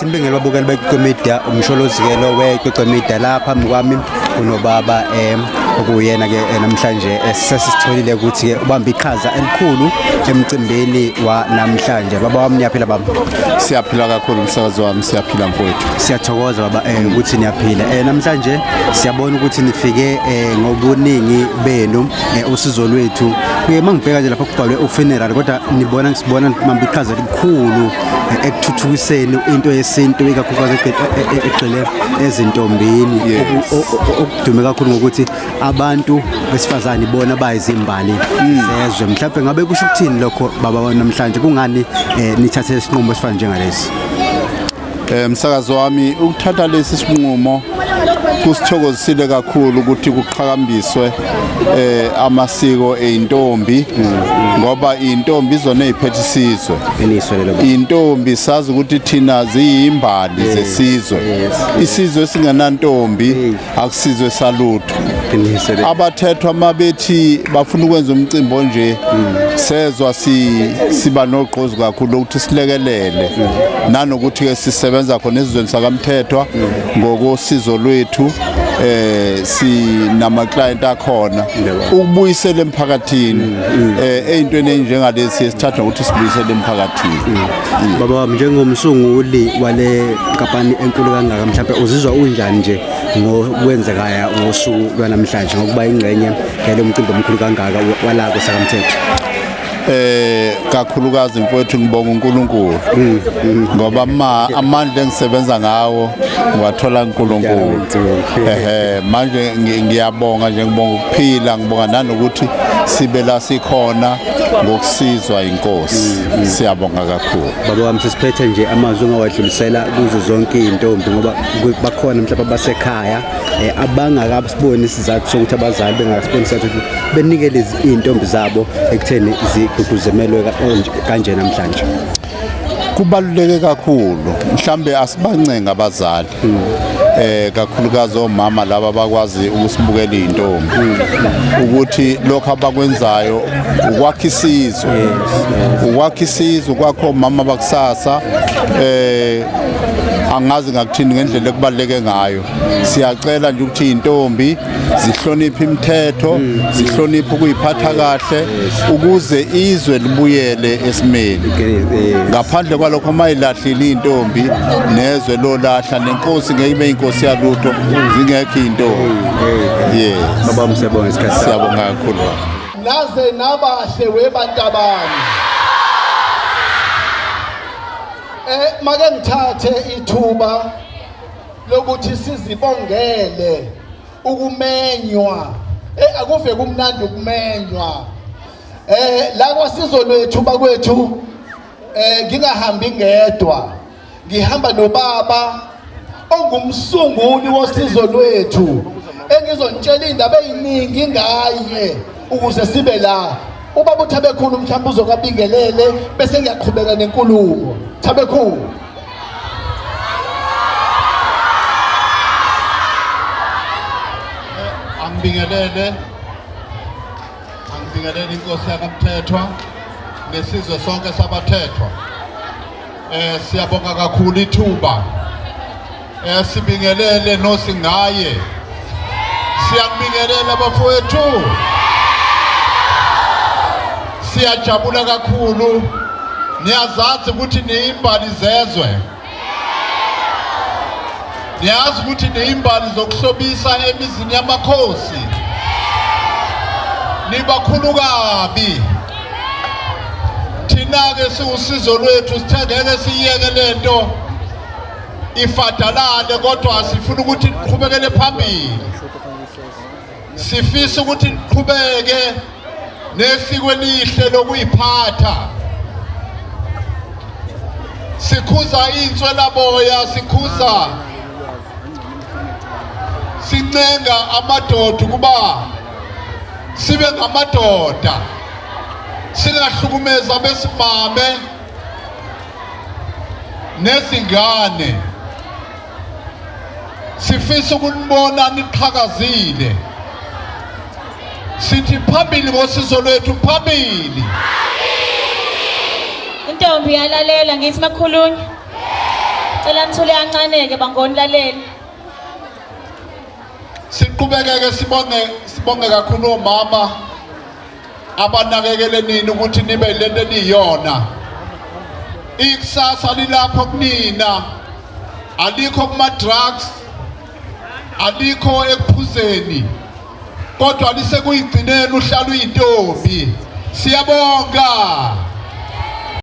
Simbingele babukeli beCoco Media, umsholozi ke lo weCoco Media. La phambi kwami kunobaba okuyena ke namhlanje sesisitholile ukuthi ke ubamba iqhaza elikhulu emcimbini wa namhlanje. Baba wami, niyaphila baba? Siyaphila kakhulu, umsakazi wami, siyaphila mfowethu. Siyathokoza baba ukuthi niyaphila. Namhlanje siyabona ukuthi nifike ngobuningi benu, usizo lwethu. Kuye mangibheka nje lapha kubhalwe ufuneral, kodwa nibona ngisibona nibamba iqhaza elikhulu ekuthuthukiseni into yesintu, ikakhulukazi egxile ezintombini, okudume kakhulu ngokuthi abantu besifazane bona bayizimbali zezwe. Mhlawumbe ngabe kusho ukuthini lokho baba namhlanje? Kungani nithathe isinqumo esifana njengalesi? Msakazi wami, ukuthatha lesi sinqumo kusithokozisile kakhulu ukuthi kuqhakambiswe amasiko eintombi, ngoba intombi izona eziphethe isizwe. Qiniso lelo baba. Intombi, sazi ukuthi thina ziyimbali zesizwe. Isizwe esingenantombi akusizwe salutho. Qiniso lelo. Abathethwa mabethi bafuna ukwenza umcimbi onje, sezwa siba nogqozi kakhulu ukuthi silekelele, nanokuthi ke sisebenza khona esizweni sakaMthethwa ngokosizo lwethu, sinama client akhona ukubuyisela emphakathini eyintweni enjengalesi esithatha ukuthi sibuyisele emphakathini. Baba wami, njengomsunguli wale nkampani enkulu kangaka, mhlawumbe uzizwa unjani nje ngokwenzekaya ngosuku lwanamhlanje, ngokuba ingxenye yalo mcimbi omkhulu kangaka wala kwesakaMthetho? Kakhulukazi mfowethu, ngibonga uNkulunkulu, ngoba amandla engisebenza ngawo ngiwathola uNkulunkulu. Ehe, manje ngiyabonga nje, ngibonga ukuphila, ngibonga nanokuthi sibe la sikhona ngokusizwa inkosi. Siyabonga kakhulu. Baba wami, sesiphethe nje, amazwi ongawadlulisela kuzo zonke iy'ntombi, ngoba bakhona mhlawumbe abasekhaya abangakasiboni isizathu sokuthi abazali bengakasiboni isizathu sokuthi benikele iy'ntombi zabo ekutheni zigqugquzemelwe kanje namhlanje. Kubaluleke kakhulu. Mhlambe asibancenga abazali, kakhulukazi omama laba abakwazi ukusibukela izintombi, ukuthi lokho abakwenzayo ukwakha isizwe, ukwakha isizwe, ukwakha omama bakusasa. Angazi ngakuthini ngendlela ekubaluleke ngayo. Siyacela nje ukuthi izintombi zihloniphe imithetho, zihloniphe ukuyiphatha kahle, ukuze izwe libuyele esimeni. Ngaphandle kwalokho, uma ilahlile intombi, nezwe lolahla, nenkosi ngeke ibe inkosi yalutho zingekho intombi. Yes. Baba wami, siyabonga isikhathi sakho. Siyabonga kakhulu baba. Naze nabahle webantabami. Make ngithathe ithuba lokuthi sizibongele ukumenywa. Akuve kumnandi ukumenywa. La kwasizo lwethu bakwethu, ngingahambi ngedwa. Ngihamba nobaba ongumsunguli wosizo lwethu, engizontshela indaba eziningi ngaye ukuze sibe la. Ubaba uThabekhulu mhlawumbe uzokabingelele, bese ngiyaqhubeka nenkulumo. Thabekhulu. Angibingelele, angibingelele inkosi yakaMthethwa nesizwe sonke sabathethwa. Siyabonga kakhulu ithuba. Sibingelele nosingaye. Siyakubingelela bafowethu. Siyajabula kakhulu. Niyazazi ukuthi niyimbali zezwe. Niyazi ukuthi niyimbali zokuhlobisa emizini yamakhosi. Nibakhulu kabi. Thina-ke siwusizo lwethu sithe ngeke siyiyeke lento ifadalale, kodwa sifuna ukuthi iqhubekele phambili. Sifisa ukuthi iqhubeke nesiko elihle lokuyiphatha. Sikhuza inswelaboya, sikhuza, sincenga amadoda ukuba sibe ngamadoda, singahlukumeza abesimame nezingane. Sifisa ukunibona niqhakazile. Sithi phambili ngosizo lwethu, phambili. Intombi yalalela, ngithi makhulunywa. Cela nithule kancane-ke bangoni laleli. Siqhubekeke sibonge sibonge kakhulu omama abanakekele nini ukuthi nibe lento eniyona. Ikusasa lilapho kunina. Alikho kuma drugs. Alikho ekuphuzeni. Kodwa lisekuyigcineni uhlala uyintombi. Siyabonga.